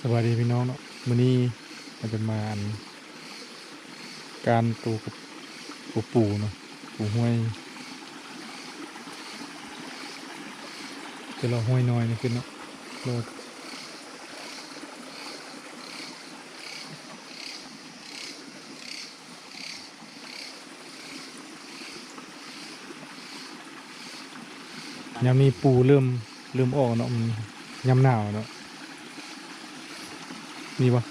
ສະບາຍດີພີ່ນ້ອງເນາະ ມື້ນີ້ເຮົາຈະມາອັນ ການໂຕ ໂຕປູເນາະ ປູຫ້ວຍ ຈະເລາະຫ້ວຍນ້ອຍນີ້ຂຶ້ນເນາະ ເລາະ ຍາມນີ້ປູເລີ່ມ ເລີ່ມອອກເນາະ ມັນຍາມໜາວເນາະ ມີບໍ່?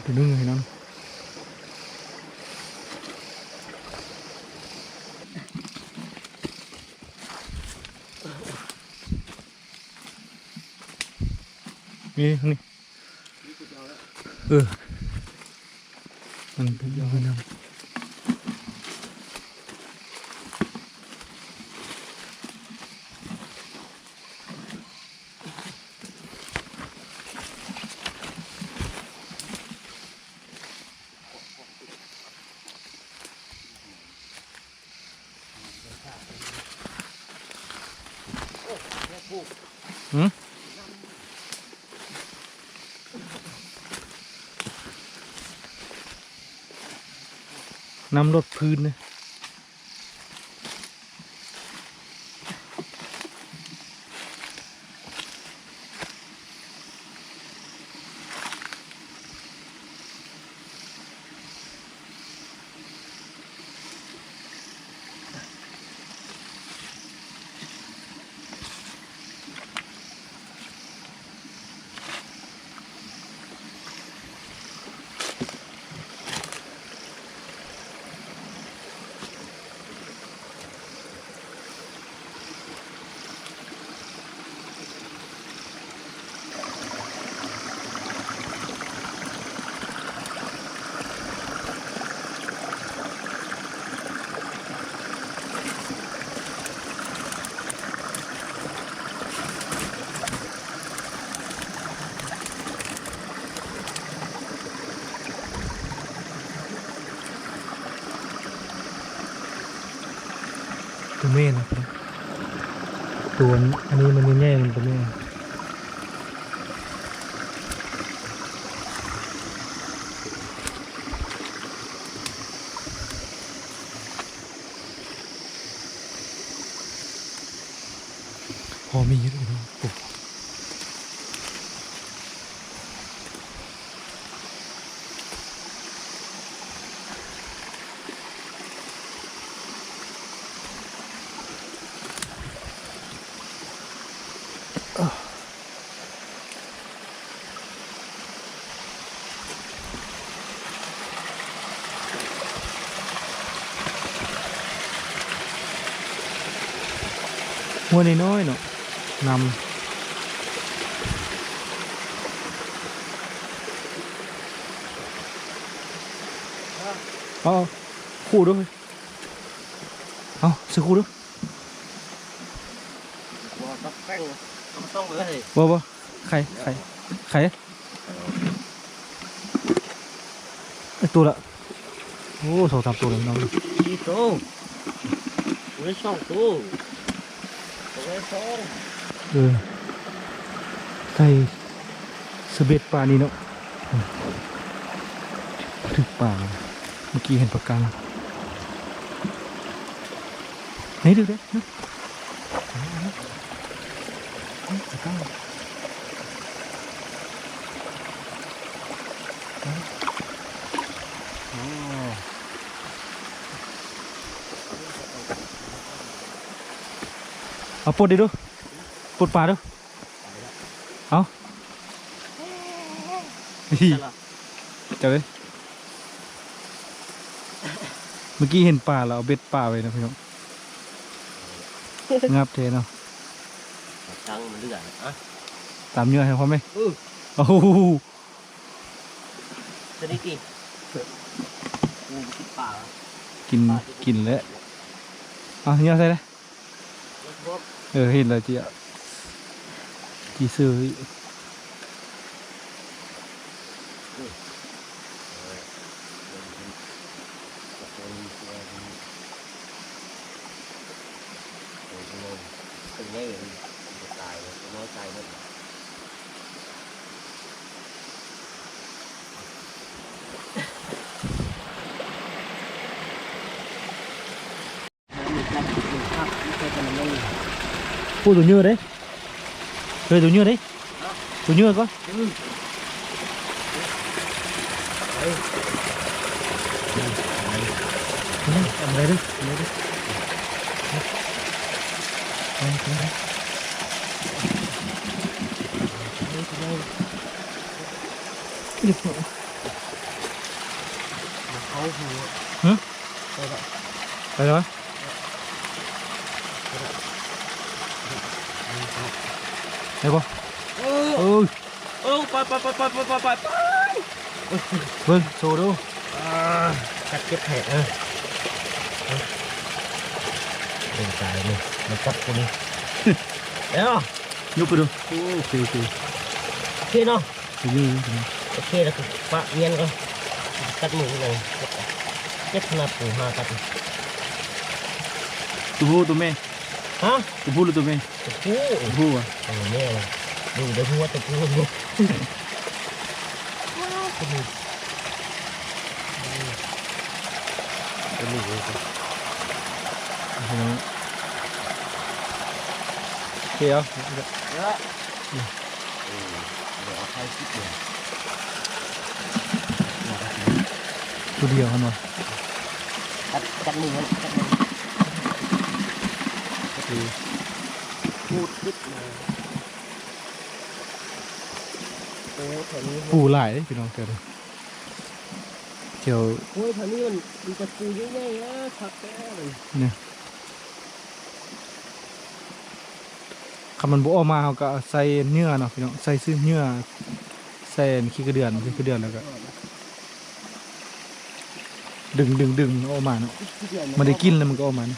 ໄປເບິ່ງໃຫ້ນຳ ນີ້ ນີ້ ເອີ ມັນເປັນນຳ. ຫືມ? ນ້ຳລົດພື້ນເດ້. ຕົວແມ່ນະ ຕົວອັນນີ້ມັນໃຫຍ່ໆ ມັນຕົວແມ່. ພໍມີຢູ່ເນາະ. ຫ້ວຍນ້ອຍໆເນາະ ນ້ຳ ເອົາ ຄູ່ເດີ້ ເອົາ ຊື້ຄູ່ເດີ້. ບໍ່ຕ້ອງແປ້ງ ບໍ່ ບໍ່ ໄຂ່ ໄຂ່ ໄຂ່ ເອີ ໂຕລະ ໂອ້ ສອງສາມໂຕແລ້ວພີ່ນ້ອງ ສີ່ໂຕ ໄດ້ສອງໂຕ ໄດ້ສອງ ເອີ ໃສ່ສະເບັດປານີ້ເນາະ ຖືກປາ ເມື່ອກີ້ເຫັນປາກາງ ໃຫ້ດຶງເດີ້. ເອົາປົດເດີ້ ປົດປາເດີ້. ເອົາ ຈັບເລີຍ. ມື້ກີ້ເຫັນປາແລ້ວເອົາເບັດປາໄວ້ນະພີ່ນ້ອງ ງາບແທ້ເນາະ. ຕັ້ງມັນເຫຼືອນະ ຕາມເຫຍື່ອໃຫ້ພ້ອມເດ້. ເອີ ໂອ້ໂຫ ສະນິດຕິ ກູກິນປາ ກິນ ປາ ກິນແລ້ວ. ເອົາເຫຍື່ອໃສ່ເດ້. ເອີ ເຫັນແລ້ວຈິ ຈິຊື້. ໂອ້ ໂຕເຫຍື່ອເດ້ ເຮີ້ຍ ໂຕເຫຍື່ອເດ້ ໂຕເຫຍື່ອກໍ ເອົາຫົວ ຫຶ ໄປແລ້ວ ໄປແລ້ວ ໄດ້ບໍ່? ເອີ ເອີ ເອີ ໄປ ໄປ ໄປ ໄປ ໄປ ໄປ ໄປ ເບິ່ງໂຊດູ ອ່າ ກັດເຈັບແທ້ ເອີ ເອີ ເປັນຕາຍນີ້ ມາກັດກູນີ້ ເອົາ ຍົກຂຶ້ນດູ ໂອເຄ ໂອເຄ ໂອເຄເນາະ. ໂອເຄ ແລ້ວກໍປະວຽນກ່ອນ ກັດມືອີກໜ້ອຍ ເຈັບຂະໜາດປູຫາກັດ ໂຕຜູ້ໂຕແມ່? ຮະ? ໂຕຜູ້ຫຼືໂຕແມ່? ໂຕຜູ້ ໂຕຜູ້ຫວາ? ເອີ ແມ່ ດູໄດ້ຮູ້ວ່າໂຕຜູ້ ໂຕຜູ້ ໂຕຜູ້ ໂອເຄ ເອົາ ເອີ ເອີ ເອົາໄຟຊິດເດີ ຕົວດຽວຫັ້ນຫວາ? ກັດ ກັດມືມັນ ກັດມື ໂອເຄ ປູດກຶດເລີຍ. ໂອ້ ແຖວນີ້ ປູຫຼາຍເດ້ພີ່ນ້ອງ ແຖວນີ້ ແຖວ ໂອ້ຍ ແຖວນີ້ມັນ ມັນຈະປູໃຫຍ່ໆ ເອີ ຄັກແທ້ເລີຍ ນີ້. ຄັນມັນບໍ່ອອກມາ ເຮົາກໍໃສ່ເຫຍື່ອເນາະພີ່ນ້ອງ ໃສ່ຊື່ເຫຍື່ອ ໃສ່ຂີ້ກະເດືອນ ຂີ້ກະເດືອນ ແລ້ວກໍດຶງໆໆ ອອກມາເນາະ ມັນໄດ້ກິ່ນແລ້ວມັນກໍອອກມາເນາະ.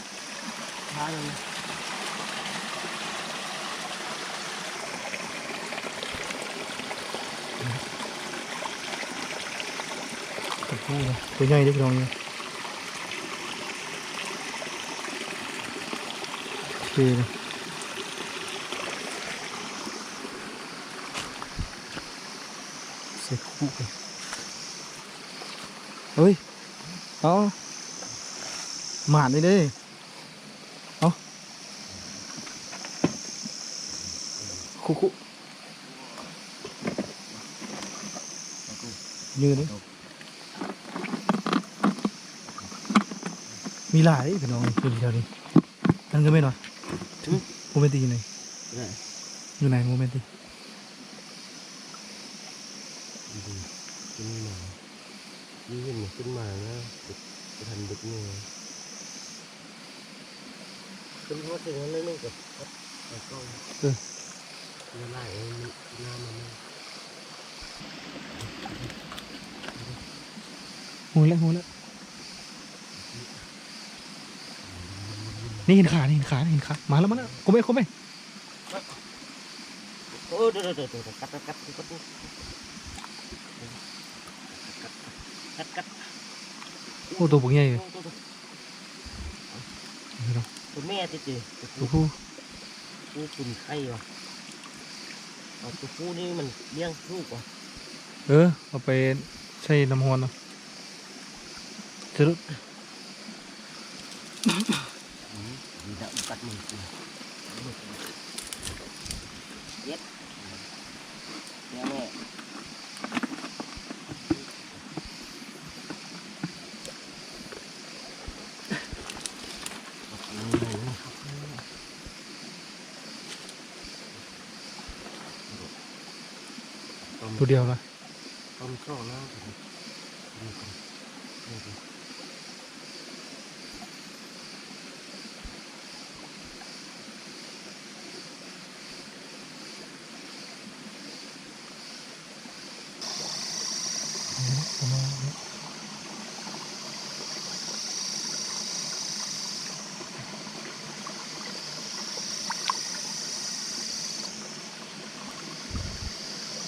ໂອ້ໂຫ ຕົວໃຫຍ່ເດ້ພີ່ນ້ອງ ໂອເຄ ໃສ່ຄຸ ເອີຍ ເອົາ ໝານນີ້ເດ້ ເອົາ ຄຸ ຄຸ ເຫຍື່ອເດ້. ມີຫຼາຍເດ້ພີ່ນ້ອງ ຢູ່ແຖວນີ້ ນັ້ນກໍແມ່ນຫວາ? ຫຶ ບໍ່ແມ່ນຕິ ຢູ່ໃນ ຢູ່ໃນ ບໍ່ແມ່ນຕິ ຂຶ້ນມານະ ບໍ່ທັນເດັກນ້ອຍ ຂຶ້ນຮອດເຖິງນັ້ນໜ້ອຍໜຶ່ງກໍ ເອີ ເວລາເອີ ນ້ຳມັນ ຮູ້ແລ້ວ ຮູ້ແລ້ວ ນີ້ເຫັນຂາ ນີ້ເຫັນຂາ ນີ້ເຫັນຂາ ມາແລ້ວ ມາແລ້ວ ກົບໄປ ກົບໄປ ໂອ້ ເດີ ເດີ ເດີ ເດີ ກັດ ກັດ ກັດ ກັດ ກັດ ໂອ້ ໂຕບັກໃຫຍ່ເລີຍ ໂຕ ໂຕ ໂຕ ໂຕແມ່ຕິ ໂຕ ໂຕ ໂຕຜູ້ ໂອ້ ເປັນໄຂ່ຫວາ ເອົາ ໂຕຜູ້ນີ້ມັນລ້ຽງລູກຫວາ ເອີ ເອົາໄປໃສ່ນ້ຳຮ້ອນເນາະ ສະດຸດ ອືມ ດີແລ້ວ ກັດມື ເຈັບ ແນວແມ່ ຕົວດຽວນະ ຕ້ອງຊອກນະ ນີ້ ນີ້ ນີ້.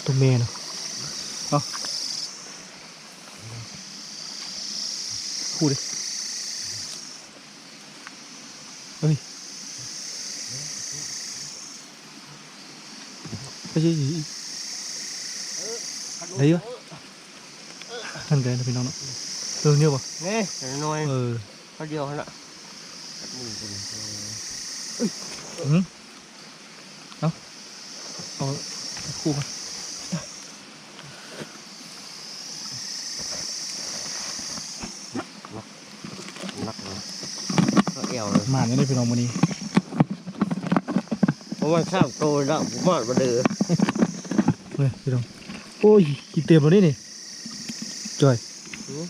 ຕົວແມ່ນະ ເອົາ ຄູ່ເດ້ ເອີຍ ເອີຍ ໄດ້ຢູ່ ຫັ້ນກໍໄດ້ນະພີ່ນ້ອງເນາະ ເອີ ນີ້ບໍ່ ນີ້ໜ້ອຍ ເອີ ເຂົ້າດຽວຫັ້ນລະ ອືມ ເອົາ ເອົາຄູ່ມາ ໜັກ ໜັກ ໜັກ ເອົາແອວເລີຍ ໝານຢູ່ເດ້ພີ່ນ້ອງມື້ນີ້ ປະມານສາມໂຕລະ ບໍ່ມານບໍ່ເດີ ເອີ ພີ່ນ້ອງ ໂອ້ຍ ກິນເຕັມແລ້ວນີ້ນີ້ ຈ່ອຍ ອືມ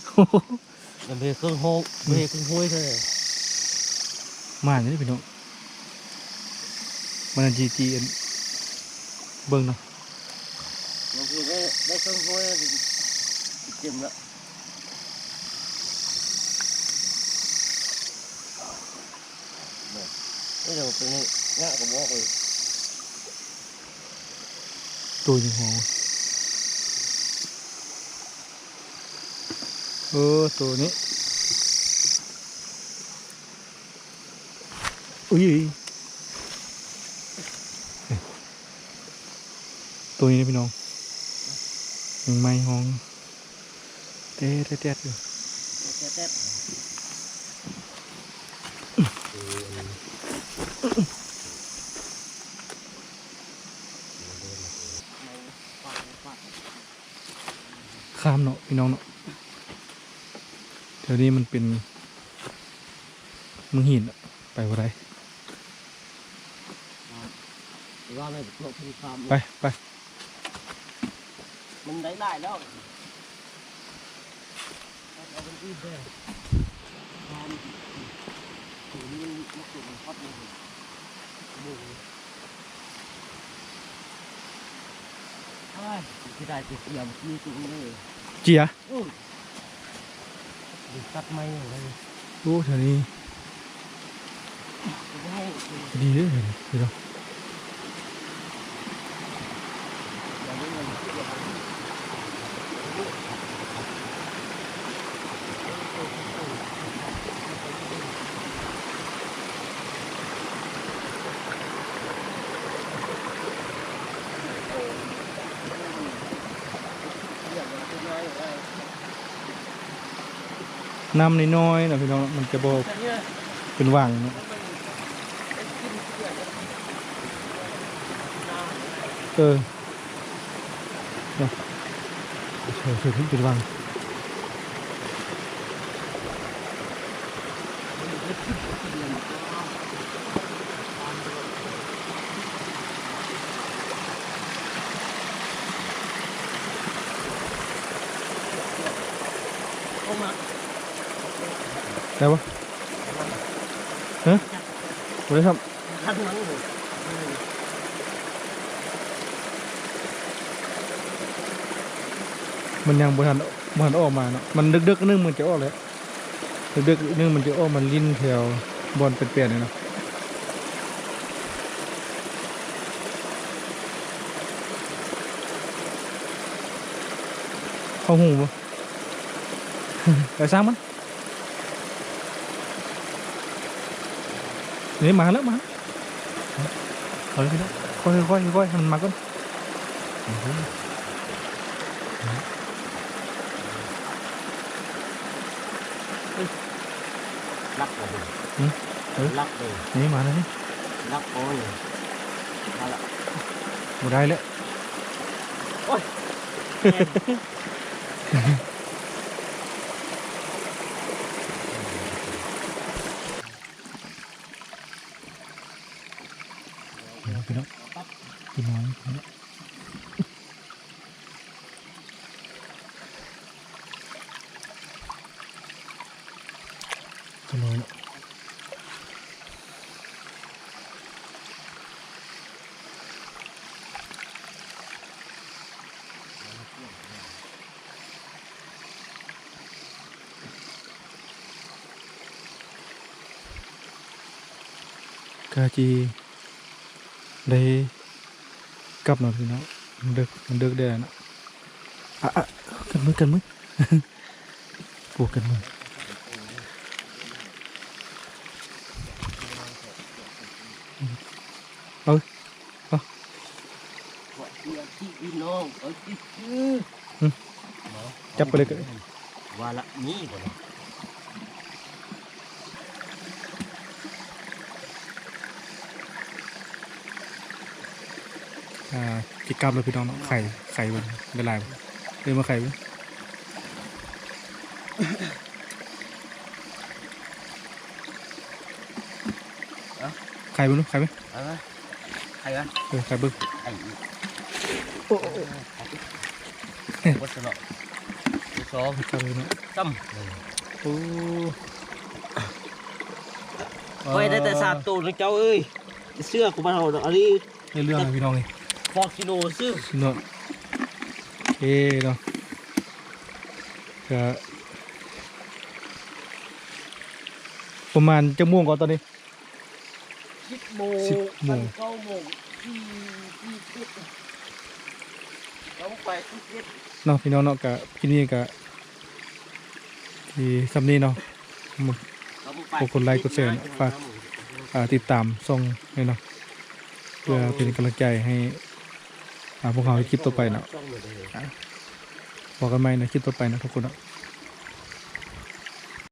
ມັນເຮັດເຄື່ອງໂຮ ມັນເຮັດເຄື່ອງໂຮຍເທື່ອ ໝານຢູ່ເດ້ພີ່ນ້ອງ ມັນອັນຈີຈີອັນເບິ່ງເນາະ ບາງທີໄດ້ ໄດ້ເຄື່ອງໂຮຍເຕັມລະ ນີ້ເດີ ຕົວນີ້ງະກະບອກເລີຍ ໂຕຍັງຫອມ ເອີ ໂຕນີ້ ອຸ້ຍ ໂຕນີ້ນະພີ່ນ້ອງ ຍັງໄໝ້ຫ້ອງແຕດໆຢູ່ ແຕດໆ ຄາມເນາະພີ່ນ້ອງເນາະ ແຖວນີ້ມັນເປັນເມືອງຫີນ ໄປບໍ່ໄດ້ ວ່າແມ່ນພວກເພິ່ນຄາມ ໄປ ໄປ ມັນໄດ້ຫຼາຍແລ້ວ ໂອ້ຍ ຊິໄດ້ແຕ່ເສຍ ເມື່ອກີ້ຕົວນີ້ ເສຍ ໂອ້ຍ ຕັດໄມ້ເລີຍ ໂອ້ ແຖວນີ້ ດີເດ້ ເຫັນເນາະ ນ້ຳນ້ອຍໆນະພີ່ນ້ອງ ມັນຈະບໍ່ເປັນວັງເນາະ ເອີ ເນາະ ເປັນວັງ. ໄດ້ບໍ່? ຮະ? ບໍ່ໄດ້ຊ້ຳ. ມັນຍັງບໍ່ທັນ ບໍ່ທັນອອກມາເນາະ. ມັນເດິກໆໜຶ່ງມັນຈະອອກແລ້ວ. ເດິກໆໜຶ່ງມັນຈະອອກມາຫຼິ້ນແຖວບ່ອນແປນໆນີ້ເນາະ. ເຂົ້າຫູບໍ່? ໄປຊ່າງມັນ. ນີ້ມາແລ້ວ ມາ. ເອົາເລີຍພີ່ນ້ອງ ຄ່ອຍໆ ຄ່ອຍໆ ໃຫ້ມັນມາກ່ອນ. ລັກບໍ່? ຫຶ? ເອີ ລັກເດ້. ນີ້ມາແລ້ວນີ້. ລັກບໍ່? ມາລະ ບໍ່ໄດ້ແລ້ວ. ໂອ້ຍ ພີ່ນ້ອງ ພີ່ນ້ອງ ຕົວນ້ອຍເນາະ. ກະຊິໄດ້ກັບມາພີ່ນ້ອງ. ມັນເດິກ ມັນເດິກແດ່ນະ. ອະ ອະ ກັນມື ກັນມື ໂອ້ ກັນມື. ເອົາ ເອົາ ອືມ ຈັບໄປເລີຍກໍໄດ້ ວ່າລະມີບໍ່ເນາະ. ອ່າ ຊິກັບແລ້ວພີ່ນ້ອງເນາະ. ໄຂ່ ໄຂ່ເບິ່ງໄດ້ຫຼາຍບໍ່ ເອີ້ນມາໄຂ່ເບິ່ງ. ເອົ້າ ໄຂ່ເບິ່ງດູ ໄຂ່ເບິ່ງ ເອົາມາ ໄຂ່ວະ ເອີ ໄຂ່ເບິ່ງ ໄຂ່ອີກ ໂອ້ ເອີ ໄຂ່ອີກ ເບິດຊະເນາະ ສອງ ໄຂ່ເບິ່ງເນາະ ຊ້ຳ ໂອ້ ຂ້ອຍໄດ້ແຕ່ສາມໂຕນະເຈົ້າເອີຍ ເຊື່ອກູບໍ່ເທົ່າດອກ ອັນນີ້ ໃນເລື່ອງນະພີ່ນ້ອງເອີຍ ພໍກິໂລຊື່ ສຸດຍອດ. ໂອເຄເນາະ ກະປະມານຈັກໂມງກໍຕອນນີ້? ສິບໂມງ ສິບໂມງ ເກົ້າໂມງ ສີ່ ສີ່ສິບເຈັດ ເກົ້າໂມງປາຍ ສີ່ສິບເຈັດ ເນາະ ພີ່ນ້ອງເນາະ. ກະຄລິບນີ້ກະ ທີ່ສ່ຳນີ້ເນາະ ເກົ້າໂມງປາຍ ກົດໄລກົດແຊເນາະ ຝາກ ອ່າ ຕິດຕາມຊ່ອງແດ່ເນາະ ເພື່ອເປັນກຳລັງໃຈໃຫ້ ອ່າ ພວກເຮົາເຮັດຄລິບຕໍ່ໄປເນາະ. ອ່າ ພໍ້ກັນໃໝ່ໃນຄລິບຕໍ່ໄປເນາະ ທຸກຄົນເນາະ.